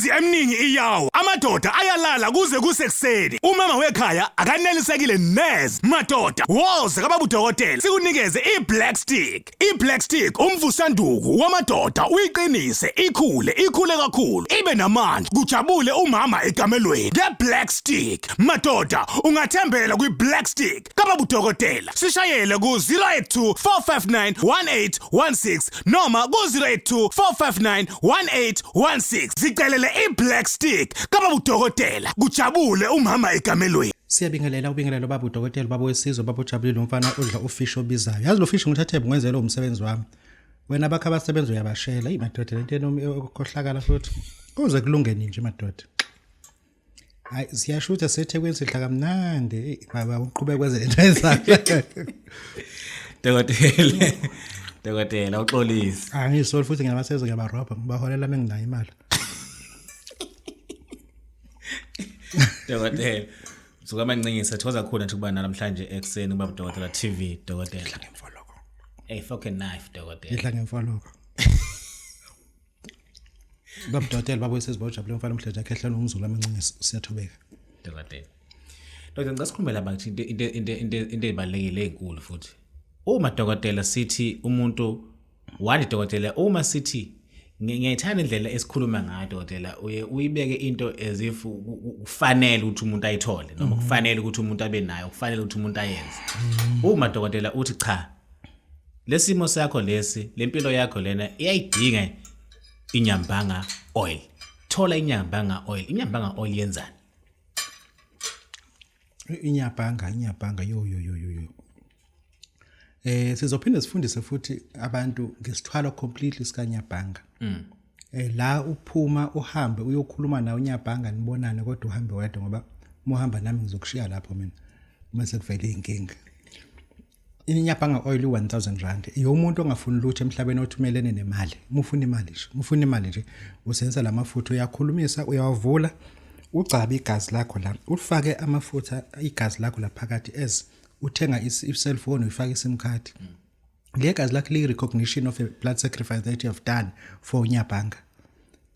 Imizi eminingi iyawa, amadoda ayalala kuze kusekuseni. Umama wekhaya akanelisekile neze. Madoda, woza kababa udokotela sikunikeze i-Black Stick. I-Black Stick umvusanduku wamadoda uyiqinise ikhule ikhule kakhulu ibe namandla kujabule umama ekamelweni nge-Black Stick. Madoda, ungathembela kwi-Black Stick kababa udokotela. Sishayele ku-082 459 1816 noma ku-082 459 1816. Zicelele i-Black Stick kababa udokotela kujabule umama ekamelweni. Siyabingelela ubingelelo baba udokotela baba wesizwe baba ujabulile umfana odla ufish obizayo. Yazi lo fish ngithathe ngwenzele umsebenzi wami. Wena bakho abasebenzi uyabashela. Eyi madoda lento enomi okhohlakala futhi. Kuze kulungeni nje madoda. Hayi siyashutha sethekwini sidla kamnandi. Eyi baba uqhubeka kwenze lento ezayo. Dokotela. Dokotela uxolise. Angisoli futhi ngiyabasebenzi ngiyabarobha ngibaholela menginayo imali. Dokotela. Suka amancingisa thokoza kakhulu nje ukuba namhlanje ekuseni kuba Dokotela TV dokotela. Ngemfoloko. Hey fucking knife dokotela. Idla ngemfoloko. Baba dokotela baba wesizwe bajabule umfana omhle nje ekhehlela umzulu amancingisa siyathobeka. Dokotela. Dokotela ngicela sikhulume la bakithi into into into into into ebalekile enkulu futhi. Uma dokotela sithi umuntu wani dokotela uma sithi ngiyayithanda indlela esikhuluma ngayo dokotela uye uyibeke into as if kufanele ukuthi umuntu ayithole noma kufanele ukuthi umuntu abe nayo kufanele ukuthi umuntu ayenze. Uma dokotela uthi cha lesimo sakho lesi lempilo yakho lena iyayidinga inyambanga oil. Thola inyambanga oil. Inyambanga oil yenzani? Inyabhanga inyabhanga yo yo yo yo yo. Sizophinde sifundise futhi abantu ngesithwalo completely sikanyabhanga. La uphuma uhambe uyokhuluma nawe unyabhanga nibonane kodwa uhambe wedwa ngoba uma uhamba nami ngizokushiya lapho mina uma sekuvele inkinga. Inyabhanga oil u1000 rand. Iyomuntu ongafuni lutho emhlabeni othumelene nemali. Uma ufuna imali nje, uma ufuna imali nje usebenzisa lamafutha uyakhulumisa uyawavula ugcabe igazi lakho la ulifake amafutha igazi lakho la phakathi as uthenga i-cellphone uyifake i-SIM card. Le gazi lakho liyi recognition of a blood sacrifice that you have done for unyabhanga.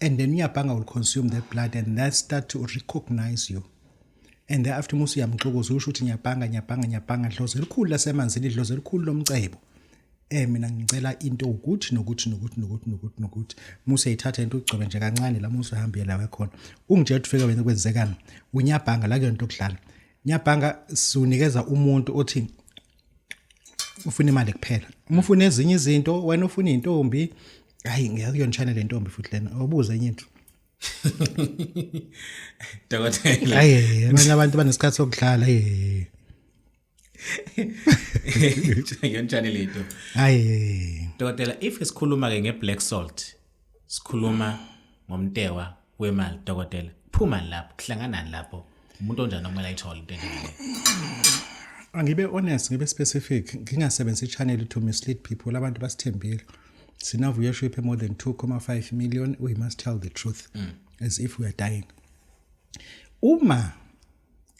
And then unyabhanga will consume that blood and that start to recognize you. And thereafter musu uyamxukuza usho ukuthi nyabhanga nyabhanga nyabhanga dlozi elikhulu lasemanzini dlozi elikhulu lomcebo. Mina ngicela into ukuthi nokuthi nokuthi nokuthi nokuthi nokuthi musu eyithatha into ugcobe nje kancane la musu uhambe la khona. Ungitshela ukuthi ufika wena kwenzekani. Unyabhanga la kuyonto okudlala. Nyabhanga sunikeza umuntu othi ufuna imali kuphela. Uma ufuna ezinye izinto wena ufuna intombi hayi ngiyakuyona channel lentombi futhi lena obuze enye into. Dokotela. Hayi abanye abantu banesikhathi sokudlala hey. Ngiyonjani lento. Hayi Dokotela if sikhuluma ke ngeblack salt sikhuluma ngomtewa wemali dokotela. Phuma lapho kuhlanganani lapho umuntu onjani okumele ayithole into enjengale. Angibe honest ngibe specific ngingasebenzisi channel to mislead people abantu basithembile. Sina viewership more than 2.5 million we must tell the truth as if we are dying. Uma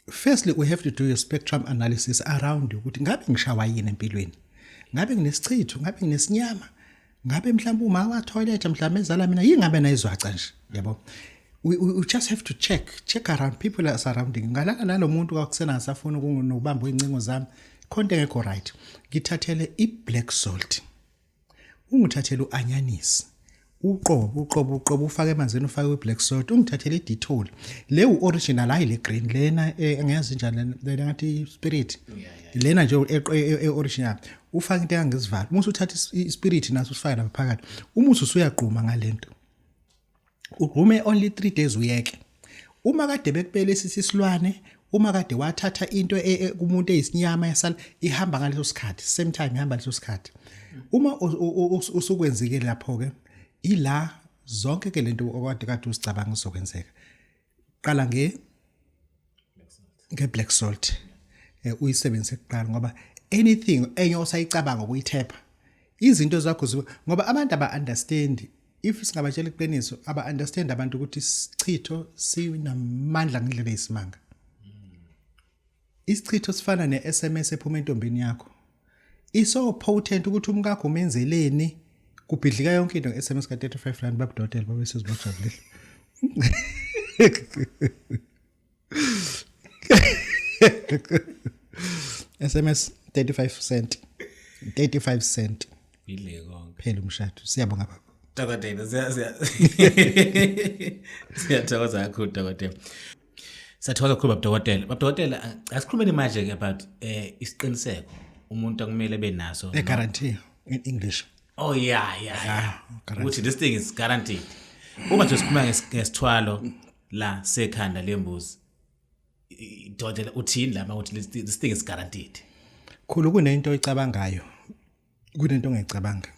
firstly we have to do a spectrum analysis around ukuthi ngabe ngishawa yini empilweni. Ngabe nginesichitho, ngabe nginesinyama. Ngabe mhlawumbe uma wa toilet mhlawumbe ezala mina yingabe nayizwaca nje yabo. We just have to check around people are surrounding. Ngalala nalomuntu kwakusena ngisafuna ukunobamba incingo zami. Khonto engekho right. Ngithathele i black salt. Ungithathele uanyanisi. Uqobo uqobo uqobo ufake emanzini ufake we-black salt ungithathele i-Dettol le u-original hayi le green lena angiyazi njani lena ngathi spirit lena nje e-original ufake into engangizivalo uma usuthatha i-spirit naso usifake lapha phakathi uma usuyagquma ngalento ugqume only 3 days uyeke. Uma kade bekubelesisa isilwane uma kade wathatha into kumuntu eyisinyama yasala ihamba ngaleso sikhathi same time ihamba leso sikhathi. Uma usukwenzike lapho ke ila zonke ke lento okade kade usicabanga uzokwenzeka. Qala nge black salt uyisebenzise kuqala ngoba anything enye osayicabanga ukuyithepha izinto zakho zibe ngoba abantu aba understand if singabatshela iqiniso aba understand abantu ukuthi isichitho sinamandla ngendlela eyisimanga. Isichitho sifana ne-SMS ephuma entombini yakho. Iso potent ukuthi umkakho umenzeleni kubhidlika yonke into nge-SMS ka 35 rand babudokotela babe sezibajabulile. SMS 35 cent. 35 cent. Bidle konke. Phela umshado. Siyabonga baba. Dokotela, siya siya. Siyathokoza kakhulu dokotela. Siyathokoza kakhulu baba dokotela. Baba dokotela, asikhulumeni manje ke about isiqiniseko umuntu akumele ebe naso. A guarantee in English. Oh yeah. Ukuthi this thing is guaranteed. Uma nje sikhuluma ngesithwalo la sekhanda lembuzi. Dokotela uthini lama ukuthi this thing is guaranteed. Khulu kunento oyicabangayo. Kunento ongayicabanga.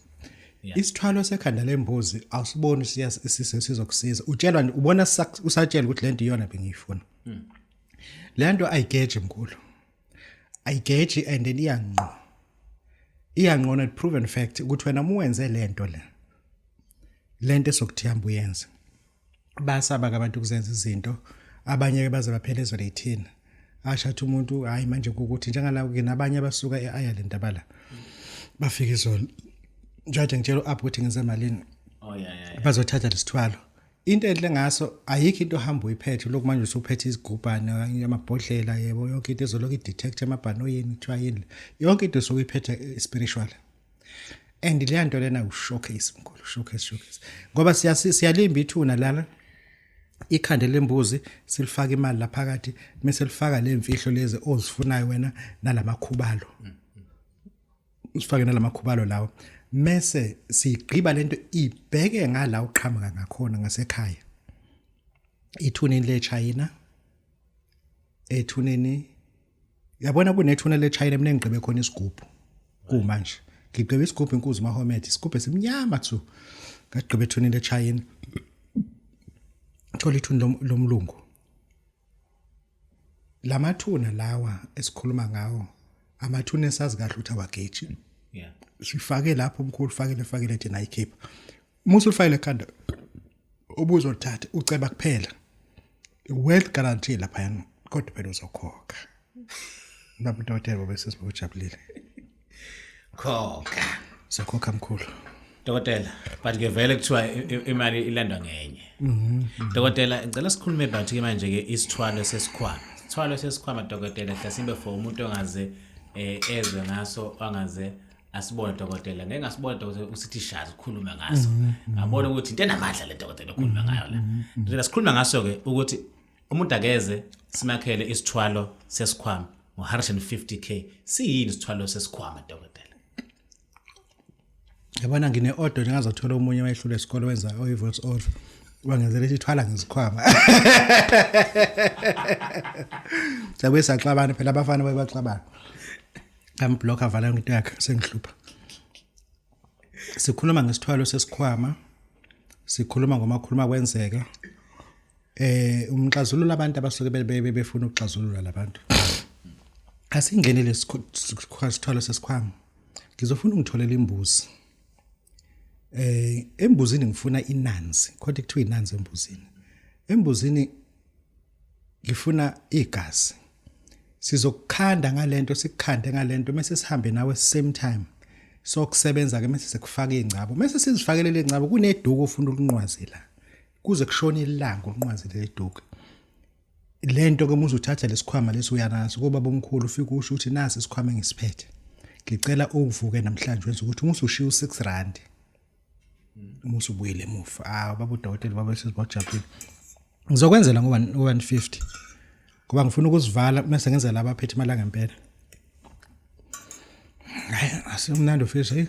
Isithwalo sekhanda lembuzi awusiboni sizokusiza. Utshelwa ubona usatshela ukuthi lento iyona bengiyifuna. Lento ayigeji mkhulu. Ayigeji and then iyangqo. Iyangqona, proven fact ukuthi wena muwenze lento le. Lento esokuthi hamba uyenze. Basaba ke abantu ukuzenza izinto, abanye ke baze baphelezelwe yithina. Asho athi umuntu hayi manje ukuthi njengala ke nabanye abasuka eIreland abala. Bafika izolo. Njengoba ngitshela uApp ukuthi ngenze malini. Oh yeah. Bazothatha lesithwalo. Into enhle ngaso ayikho into ohamba uyiphethe lokhu manje usuphethe izigubhana amabhodlela, yebo, yonke into ezolokhu i-detect emabhanoyini kuthiwa yini, yonke into osuke uyiphethe spiritual, and leya nto lena u-showcase mkhulu, showcase, showcase, ngoba siyalimba ithuna lana, ikhanda lembuzi silifaka imali laphakathi, bese lifaka le mfihlo lezi ozifunayo wena nalamakhubalo, usifake nalamakhubalo lawo, mese sigqiba lento ibheke ngala uqhamuka ngakhona ngasekhaya, ithuneni leChina, ethuneni yabona kunethuna leChina. Mina ngigqibe khona isigubhu, kumanje ngigqibe isigubhu inkuzi Mahomet, isigubhu esimnyama thu, ngagqiba ethuneni leChina, thola ithuni lomlungu. Lamathuna lawa esikhuluma ngawo, amathuna esazi kahle ukuthi awageji. Sifake lapho umkhulu, fakele fakele thina ayikhipha musu ulifakele ekhanda ubuzolithatha uceba kuphela, wealth guarantee lapha, kodwa phela uzokhokha baba udokotela, bobe sesibujabulile. Khokha. Sokhokha mkhulu. Dokotela, but ke vele kuthiwa imali ilandwa ngenye. Dokotela, ngicela sikhulume about ke manje ke isithwalo sesikhwama. Isithwalo sesikhwama dokotela, mhlasimbe for umuntu ongaze ezwe ngaso, angaze asibone dokotela. Ngeke ngasibona dokotela usithi shazi ukukhuluma ngaso. Ngabona ukuthi into enamandla le dokotela okhuluma ngayo la. Dokotela, sikhuluma ngaso ke ukuthi umuntu akeze simakhele isithwalo sesikhwama ngo-150K. Siyini isithwalo sesikhwama dokotela? Yabona ngine-order nje ngazothola omunye wayehlula esikole wenza oyi-voice over wangenzela ithi thwala ngezikhwama, sabuye saxabana phela, abafana baye baxabana, ngamblock, avala yonke into yakhe, sengihlupha. Sikhuluma ngesithwalo sesikhwama, sikhuluma ngomakhuluma kwenzeka, umxazululo abantu abasuke befuna ukuxazulula labantu. Asingene lesithwalo sesikhwama, ngizofuna ungitholele imbuzi. Embuzini ngifuna inanzi, kodwa kuthiwa inanzi embuzini. Embuzini ngifuna igazi. Sizokukhanda ngalento, sikukhande ngalento, mase sihambe nawe same time sokusebenza ke, mase sekufaka ingcabo, mase sizifakele lengcabo. Kuneduku ofuna ukunqwazela kuze kushone ilanga, ukunqwazele leduku lento ke. Muze uthatha lesikhwama lesi uyanaso kuba bomkhulu, ufike usho ukuthi nasi isikhwama engisiphethe, ngicela uvuke namhlanje wenze ukuthi uma usushiya u6 rand uma usubuyele emuva. Ah baba udokotela, baba sesibojabulile, ngizokwenzela ngo 150 ngoba ngifuna ukuzivala mase ngenzela abaphethe imali ngempela. Hayi, asimnandi fish, hey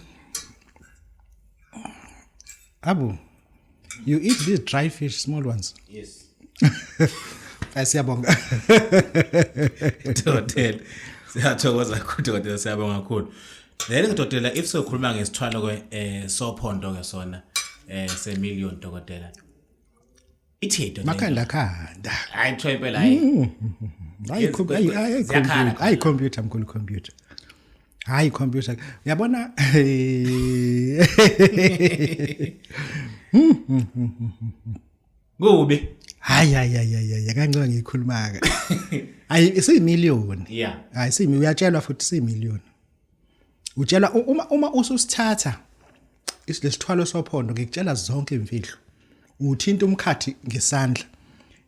Abu, you eat these dry fish, small ones? Yes. Siyabonga. Dokotela, siyathokoza kakhulu dokotela, siyabonga kakhulu. Then dokotela, if sokhuluma ngesithwalo ke sophondo ke sona se million dokotela. Ithi dokotela. Makhanda khanda. Hayi kuthiwa impela hayi. Hayi hayi Ziyakhala. Computer, hayi computer mkhulu, computer. Hayi computer. Uyabona? Kubi. Hayi hayi hayi hayi, kancane ngikhuluma ke. Hayi isiyimillion. Hayi simi uyatshelwa futhi siyimillion. Utshelwa uma ususithatha isilesithwalo sophondo, ngikutshela zonke imfihlo. Uthinta umkhathi ngesandla.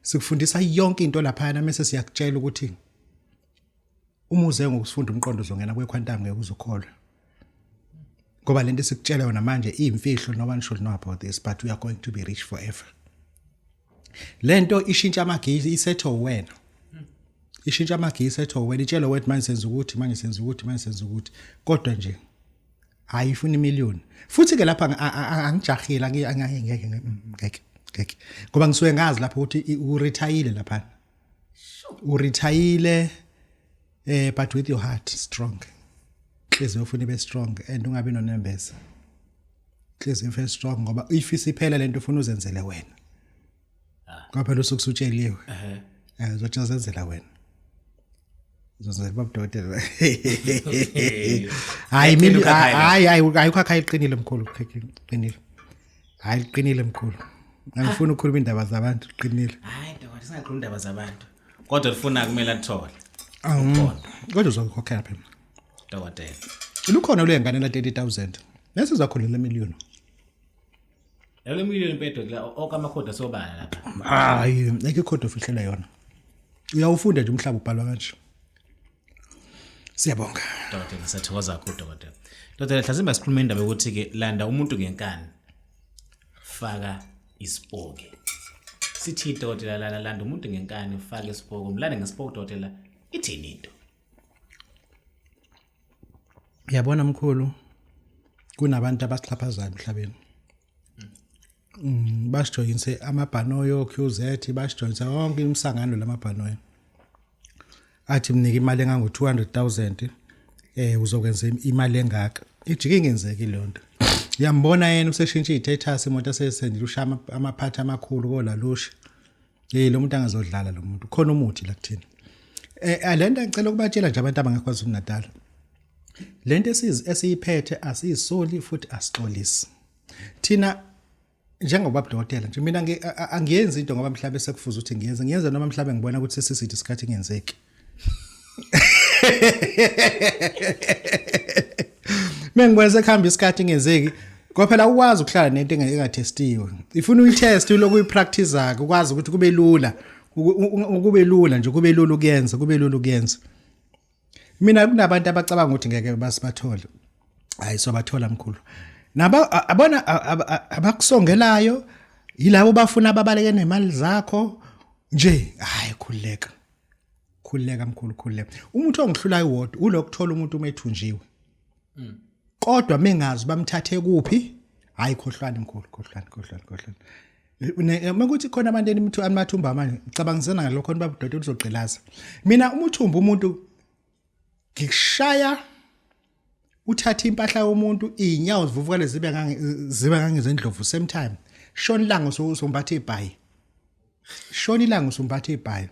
Sikufundisa yonke into laphana mase siyakutshela ukuthi uma uze ngokusifunda umqondo uzongena kwe-quantum, ngeke uzokholwa. Ngoba lento esikutshela yona manje iyimfihlo, no one should know about this, but we are going to be rich forever. Lento ishintsha amagisi, isetho wena. Ishintsha amagisi, isetho wena, itshela wena manje senza ukuthi, manje senza ukuthi, manje senza ukuthi. Kodwa nje hayi, ifuna imillion. Futhi ke lapha angijahile, ngeke ngeke ngeke ngeke. Ngoba ngisuke ngazi lapho ukuthi uretire lapha. Uretire but with your heart strong. Inhliziyo ufuna ibe strong and ungabi nonembeza. Inhliziyo ibe strong ngoba if isiphela lento ufuna uzenzele wena. Ngoba phela usuke usutsheliwe. Uzothi uzenzela wena. Uzozenzela baba dokotela. Hayi mina, hayi hayi hayi, ukhakha iqinile mkhulu, uqinile. Hayi, liqinile mkhulu. Angifuni ukukhuluma indaba zabantu, liqinile. Hayi dokotela, singakhuluma indaba zabantu. Kodwa lifuna kumele athole. Kodwa uzokukhokhela phela. Dokotela. Lukhona lwengane la 30,000. Bese uzakhona le million. Lelo million impedwe kula onke amakhodi asobala lapha. Hayi, ayikho ikhodi ofihlela yona. Uyawufunda nje umhlaba ubhalwa kanje. Siyabonga. Dokotela, siyathokoza kakhulu dokotela. Dokotela, mhlawumbe sikhuluma indaba yokuthi ke landa umuntu ngenkani. Faka isipoki. Sithi dokotela lana landa umuntu ngenkani faka isipoki. Umlande ngesipoki dokotela, ithini into? Uyabona mkhulu, kunabantu abasixhaphazayo emhlabeni. Basijoyinise amabhanoyo QZ, basijoyinise wonke imsangano lamabhanoyo. Athi mnika imali engango 200,000 uzokwenza imali engaka. Ijike ingenzeki leyo nto. Uyambona yena useshintsha i-status, imoto asesendile, ushaya amaphathi amakhulu kolalusha. Lo muntu angazodlala lo muntu. Khona umuthi la kuthina. Lento ngicela ukubatshela nje abantu abangekho KwaZulu Natal. Lento esiyiphethe asiyisoli futhi asixolisi. Thina njengoba dokotela nje mina angiyenzi into ngoba mhlawumbe sekufuza ukuthi ngiyenze, ngiyenze noma mhlawumbe ngibona ukuthi sesisithi isikhathi ngenzeki. Mengibona sekuhamba isikhathi ngenzeki. Ngoba phela ukwazi ukuhlala nento engatestiwe. Ifuna uyitest, ulokhu uyipractice ke ukwazi ukuthi kube lula. Kube lula nje, kube lula ukuyenza, kube lula ukuyenza. Mina kunabantu abacabanga ukuthi ngeke basibathole. Hayi, sobathola mkhulu. Naba abona abakusongelayo yilabo bafuna ababaleke nemali zakho nje. Hayi, khululeka. Khululeka mkhulu, khululeka. Umuntu ongihlulayo wodwa ulokuthola umuntu uma ethunjiwe. Kodwa mengazi bamthathe kuphi? Hayi, khohlwani mkhulu, khohlwani, khohlwani, khohlwani. Mekuthi khona abantu enimithu amathumba manje, cabangisana ngalokho nibabudodela uzogqilaza. Mina umuthumba umuntu ngikushaya, uthatha impahla yomuntu, inyawo zivuvukale zibe ngange zibe ngangezendlovu same time. Shona ilanga usumbatha ibhayi. Shona ilanga usumbatha ibhayi.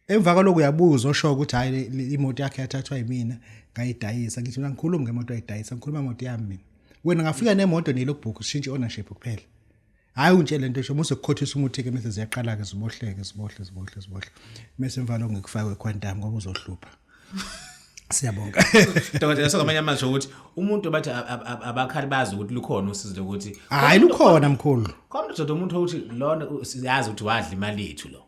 Emva kwaloko uyabuza osho ukuthi hayi, imoto yakhe yathathwa yimina ngayidayisa. Ngithi mina ngikhuluma ngemoto ayidayisa, ngikhuluma ngemoto yami mina. Wena ngafika nemoto ne-logbook, ushintshe ownership kuphela. Hayi, ungitshele lento esho muse kukhothisa umuthi ke, mase ziyaqala ke zibohleke zibohle zibohle zibohle. Mase emva lokho ngikufake quantum ngoba uzohlupha. Siyabonga. Dokotela, so ngamanye amazwi ukuthi umuntu bathi abakhali bazi ukuthi lukhona usizo lokuthi Hayi, lukhona mkhulu. Kodwa nje umuntu ukuthi lona siyazi ukuthi wadla imali yethu lo.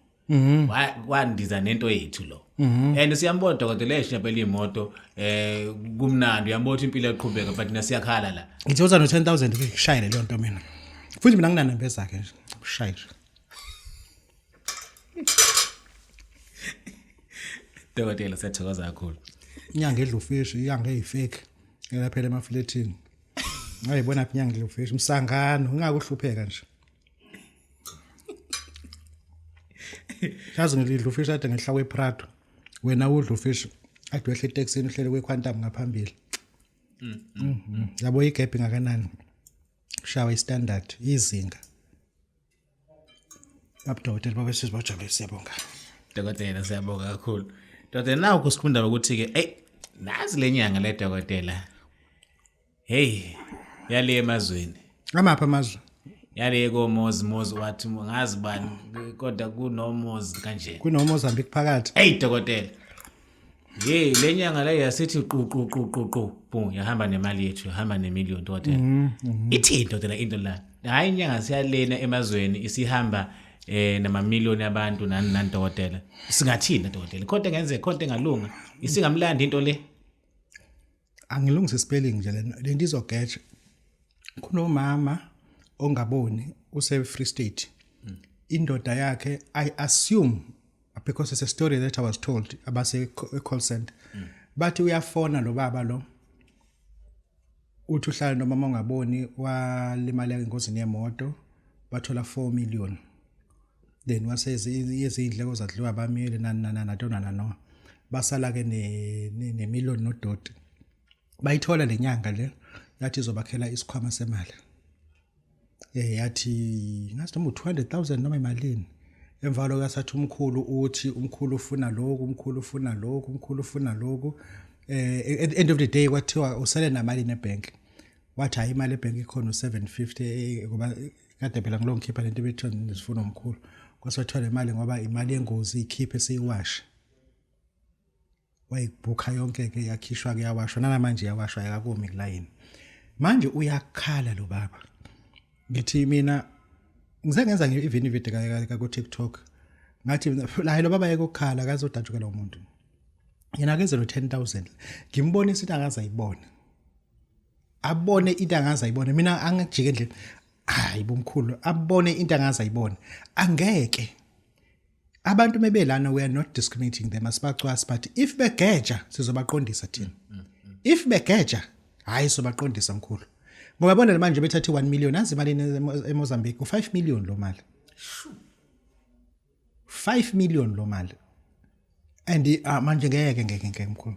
Wandiza nento yethu lo. And siyambona dokotela eshintsha phela imoto, kumnandi, uyambona ukuthi impilo iyaqhubeka, but nasiyakhala la. Ngithi uza no 10,000 ngishayele leyo nto mina. Futhi mina nginanembeza ke nje. Ushaye nje. Dokotela, siyathokoza kakhulu. Inyanga edla ufish, inyanga eyifake. Elaphela emafletini. Ngayibona phi inyanga edla ufish, umsangano, ungakuhlupheka nje. Yazi ngidla ufish ade ngehla kwePrado. Wena udla ufish ade wehle eTaxini uhlele kweQuantum ngaphambili. Yabo igap ngakanani? Shawa istandard izinga. Babudokotela babesizwe bajabule, siyabonga. Dokotela, siyabonga kakhulu. Dokotela, nawu kusikhunda ukuthi ke ey nazi lenyanga le dokotela. Hey, yale emazweni. Amaphi amazwe? Yale komozi mozi wathi ngazi bani kodwa kunomozi kanje. KunoMozambique phakathi. Hey dokotela. Hey, lenyanga le yasithi qu qu qu qu qu bu yahamba nemali yethu, yahamba nemillion dokotela. Ithini dokotela into la? Hayi, inyanga siyalena emazweni isihamba namamiliyoni abantu nani nani dokotela. Singathini dokotela? Khonto engenzeka, khonto engalunga. Isingamlanda into le. Angilungise spelling nje lena, lento izogeja. Kunomama ongaboni use Free State. Indoda yakhe, I assume, because it's a story that I was told abase call center, bathi uyafona lo baba lo, uthi uhlala nomama ongaboni, walimala engozini yemoto, bathola 4 million, then waseze izindleko zadliwa abameli nani nani nani nani, no basala ke ne million nodoti. Bayithola lenyanga le, yathi izobakhela isikhwama semali, yathi ngathi noma u200000 noma imalini. Emva lokho yasathi umkhulu, uthi umkhulu ufuna lokhu, umkhulu ufuna lokhu, umkhulu ufuna lokhu. At the end of the day kwathiwa usele namali nebank. Wathi hayi, imali ebank ikhona u750, ngoba kade phela ngilo ngikhipha lento ebethiwa nisifuna umkhulu. Kwase le mali ngoba imali yengozi, ikhiphe siyiwashe. Wayibhukha yonke ke, yakhishwa ke, yawashwa. Namanje yawashwa, yakakumi kulayini. Manje uyakhala lo baba. Ngithi mina ngize ngenza nje even ivideo ka ku TikTok, ngathi la lo baba yekukhala akazodajukela umuntu, yena akeze lo 10000 ngimbonisa into angaze ayibone, abone into angaze ayibone. Mina angijike endlini, hayi bomkhulu, abone into angaze ayibone. Angeke abantu mebelana, we are not discriminating them, asibacwasi, but if begeja sizobaqondisa thina. If begeja, hayi, sobaqondisa mkhulu, ngoba bona manje bethathe 1 million, azi imali eMozambique u5 million lo mali, 5 million lo mali. And manje ngeke, ngeke, ngeke mkhulu,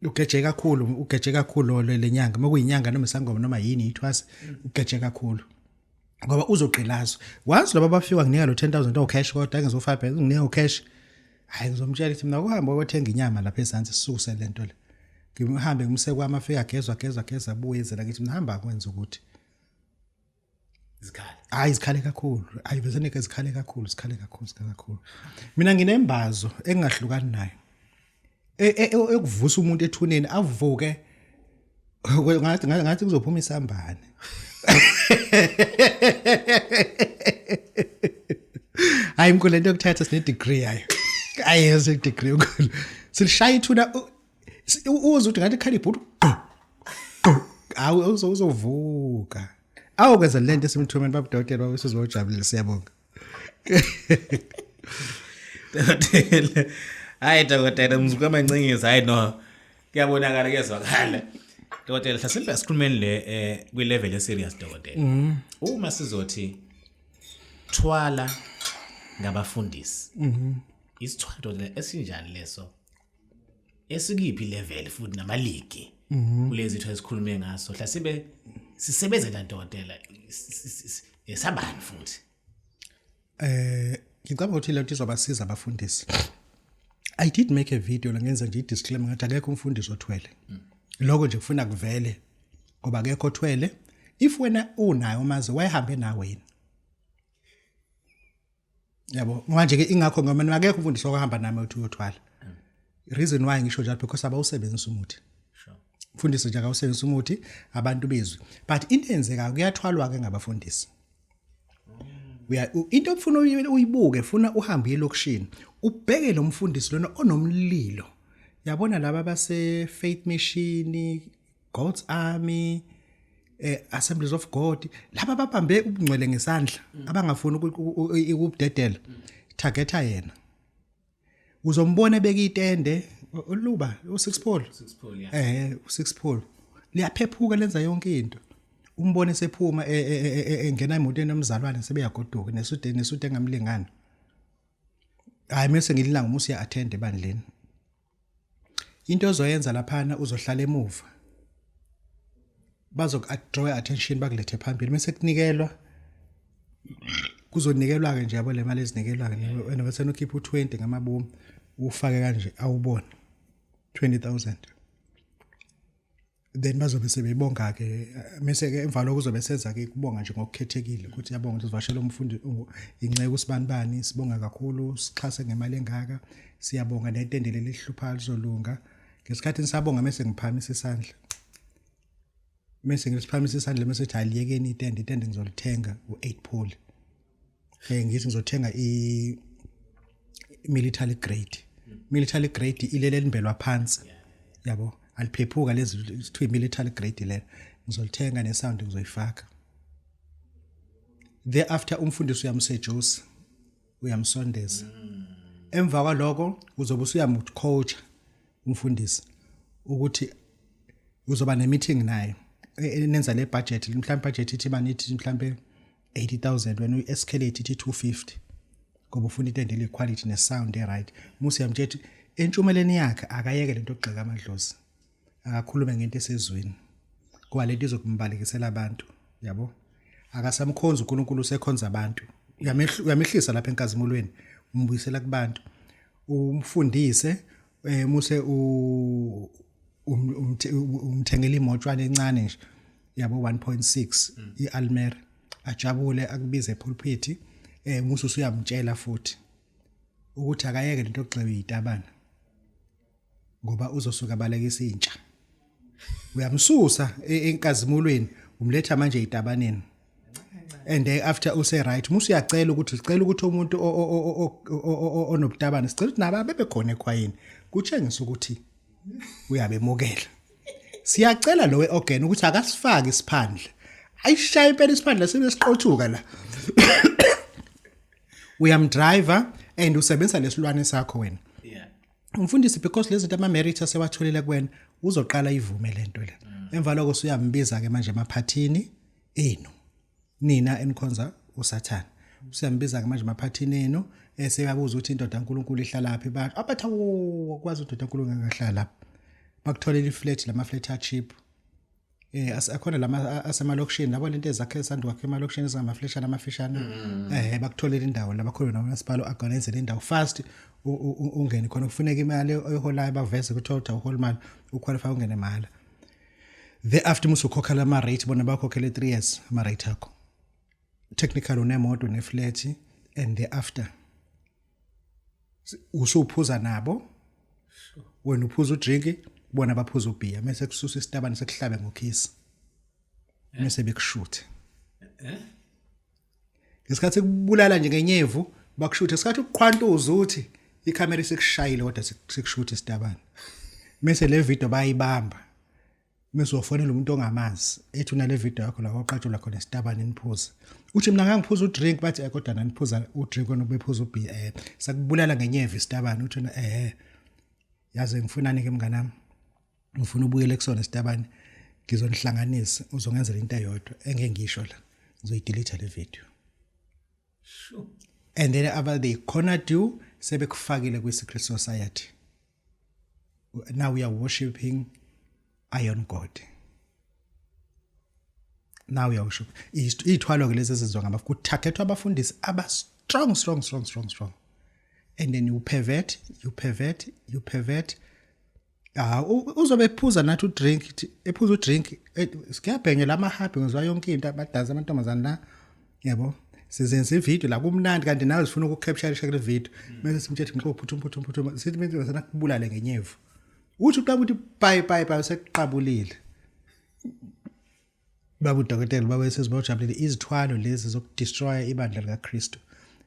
ugeje kakhulu, ugeje kakhulu lo lenyanga, makuyinyanga noma isangoma noma yini ithwasa, ugeje kakhulu ngoba uzogqilazwa. Once laba bafika, nginika lo 10000 o cash, kodwa ngizofaka, nginika u cash. Hayi, ngizomtshela ukuthi mina kuhamba uyothenga inyama lapha ezansi, sisuse lento le. Ngihambe ngimse kwami, afika agezwa, agezwa, ageza, abuye ezela. Ngithi mina hamba kwenza ukuthi Izikhali. Hayi, zikhale kakhulu. Hayi, vesenike, zikhale kakhulu, zikhale kakhulu, zikhale kakhulu. Mina nginembazo engingahlukani nayo ekuvusa umuntu ethuneni avuke, ngathi kuzophuma isambane. Hayi mkhulu, lento yokuthatha sine degree yayo. Hayi, sine degree mkhulu, silishaya ithuna, uzwe ukuthi ngathi khala ibhudu, gqo gqo. Awu, uzovuka awukwenza lento esimthumeni babudokotela babe sizojabulile. Siyabonga. Dokotela. Hayi dokotela, mzuku amancingisi, hayi no. Kuyabonakala, kuyezwakala. Dokotela, hlasimbe asikhulumeni le kwi level e serious dokotela. Uma sizothi thwala ngabafundisi. Isithwalo dokotela esinjani leso? Esikiphi level futhi namaligi? Kulezi zinto esikhulume ngaso. Hlasibe sisebenza njani dokotela? Esabani futhi? Ngicabanga ukuthi lento izobasiza abafundisi. I did make a video la ngenza nje i-disclaimer, ngathi akekho umfundisi othwele. Lokho nje kufuna kuvele ngoba akekho othwele. If wena unayo mazi wayehambe nawe yini? Yabo, manje ke ingakho ngoba mina akekho umfundisi okuhamba nami uthi uyothwala. Reason why ngisho njalo, because abawusebenzisa umuthi. Mfundisi nje akawusebenzisa umuthi, abantu bezwe. But into eyenzekayo, kuyathwalwa ke ngabafundisi. Uya into ofuna uyibuke, funa uhambe elokishini ubheke lo mfundisi lona onomlilo. Yabona laba base Faith Mission, God's Army, Assemblies of God, laba babambe ubungcwele ngesandla, abangafuni ukubudedela, targeta yena. Uzombona ebeka itende oluba u6 pole. Six pole, yeah. U6 pole liyaphephuka, lenza yonke into. Umbone sephuma engena emotweni yomzalwane, sebeyagoduka nesude engamlingani. Hayi, mase ngililanga uma usiya attend ebandleni, into ozoyenza laphana, uzohlala emuva, bazoku draw attention, bakulethe phambili, mase kunikelwa, kuzonikelwa ke nje, yabo, le mali ezinikelwa ke, wena bese ukhipha u20 ngamabomu, ufake kanje, awubone 20000, then bazobe sebebonga ke. Mase ke emva lokho uzobe senza ke kubonga nje ngokukhethekile ukuthi yabonga ukuthi sivashela umfundi inceku sibanibani, sibonga kakhulu, sixhase ngemali engaka, siyabonga, nentendele lelihlupha lizolunga. Ngesikhathi nisabonga mase ngiphakamisa isandla. Mase ngisiphakamisa isandla, mase ethi aliyekeni itende, itende ngizolithenga u8 pole. Ngithi ngizothenga i military grade. Military grade ilele elimbelwa phansi. Yabo, aliphephuka lezi, kuthiwa military grade lelo. Ngizolithenga nesound ngizoyifaka. Thereafter umfundisi uyamsejusa, uyamsondeza. Emva kwaloko uzobe usuyamcoach umfundisi ukuthi uzoba ne-meeting naye, nenza le budget. Mhlawumbe budget ithi banithi mhlawumbe 80,000, wena uyi-escalate ithi 250 ngoba ufuna itende eli-quality ne-sound e-right. Musi uyamtshela ukuthi entshumeleni yakhe akayeke lento yokugxeka amadlozi, akakhulume ngento esezwini ngoba lento izokumbalekisela abantu, yabo. Akasamkhonzi uNkulunkulu, usekhonza abantu. Uyamehlisa lapha enkazimulweni, umbuyisela kubantu, umfundise, muse umthengela imotshwana encane nje, yabo, 1.6 iAlmera, ajabule, akubize epulpit. Musu usuyamtshela futhi ukuthi akayeke lento yokugxeka izitabana ngoba uzosuka abalekisa intsha. Uyamsusa enkazimulweni, umletha manje ezitabaneni. And after use right, musu uyacela ukuthi sicela ukuthi umuntu onobutabane, sicela ukuthi nabo bebe khona ekhwayeni, kutshengisa ukuthi uyabemukela. Siyacela lo we-organ ukuthi akasifake isiphandle, ayishaye impela isiphandle sibe siqothuka la. Uyamdriver and usebenzisa lesilwane sakho wena umfundisi, because lezi zinto ama-merit asewatholile kuwena, uzoqala ivume lento le. Emva lokho usuyambiza ke manje emaphathini enu nina enikhonza uSathane. Usuyambiza ke manje emaphathini enu, eseyabuza ukuthi indoda kaNkulunkulu ihlala phi. Ba abathi akwazi, indoda kaNkulunkulu engahlala lapha. Bakutholela iflat, lama flat a cheap, akhona lama asemalokishini labo, lento ezakhe esanda kwakhe emalokishini ezingamafleshana amafishane. Bakutholela indawo la bakhona nomasipala organize le indawo fast, ungene khona. Kufuneka imali oyiholayo, baveze ukuthi awuhola imali, uqualify ungene mahhala. Thereafter musukhokha lama rate, bona bakhokhele 3 years ama rate akho. Technical unemoto neflat, and thereafter usuphuza nabo. Wena uphuza udrink, bona baphuza ubhiya, mase kususa isitabane, sekuhlabe ngokhisi, mase bekushuthe ngesikhathi kubulala nje ngenyevu, bakushuthe isikhathi ukuqhwantuza uthi ikhamera isekushayile, kodwa sekushuthe isitabane. Mase le video bayibamba, mase ufonela umuntu ongamazi ethi unale video yakho la waqatshula khona isitabane niphuza, uthi mina ngangiphuza udrink, bathi kodwa naniphuza udrink, wena ubephuza ubhiya, sakubulala ngenyeva isitabane. Uthi wena, yazi ngifunani ke mnganami, ngifuna ubuyele kusona isitabane, ngizonihlanganisa, uzongenzela into eyodwa engeke ngisho la, ngizoyidelete le video. And then aba they cornered you, sebekufakile kwi-secret society. Now we are worshiping iron god, now we are worshiping iy'thwalo ke lezi ezenziwa ngabafu, kutargethwa abafundisi aba strong, strong, strong, strong, strong, and then you pervert, you pervert, you pervert. Ah, uzobe ephuza nathi udrink, ephuza udrink, kuyabhenywa la mahabi, ngizwa yonke into, abadansa amantombazane la, yabo. Sizenza ivideo la kumnandi, kanti nawe sifuna ukucapture kule video, bese simtshela ngixo phuthuma phuthuma phuthuma, sithi mina sana kubulale ngenyevu. Uthi uqaba ukuthi bye bye bye, sekuqabulile. Baba udokotela, baba sezibawujabulile izithwalo lezi zokudestroy ibandla likaKristu.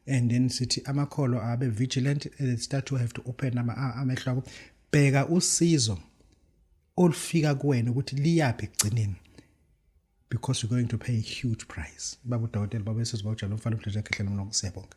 And then sithi amakholwa abe vigilant and start to have to open amehlo akho, bheka usizo olufika kuwena ukuthi liyaphi ekugcineni, because you're going to pay a huge price. Baba udokotela, baba sezibawujabulile, umfana umdletshe ekhehlele umlomo, siyabonga.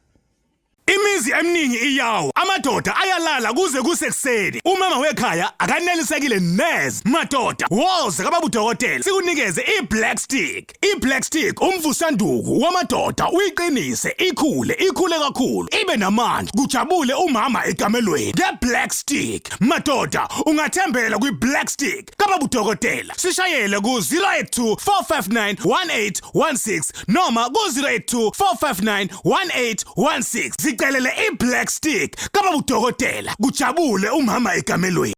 Imizi eminingi iyawa, amadoda ayalala kuze kusekuseni. Umama wekhaya akanelisekile neze. Madoda, woza kababa udokotela sikunikeze i-Black Stick. I-Black Stick umvusanduku wamadoda, uyiqinise, ikhule, ikhule kakhulu, ibe namandla, kujabule umama ekamelweni. Nge-Black Stick, madoda, ungathembela kwi-Black Stick kababa udokotela. Sishayele ku-082 459 1816 noma ku-082 459 1816. Zicelele i-Black Stick kababa udokotela, kujabule umama ekamelweni.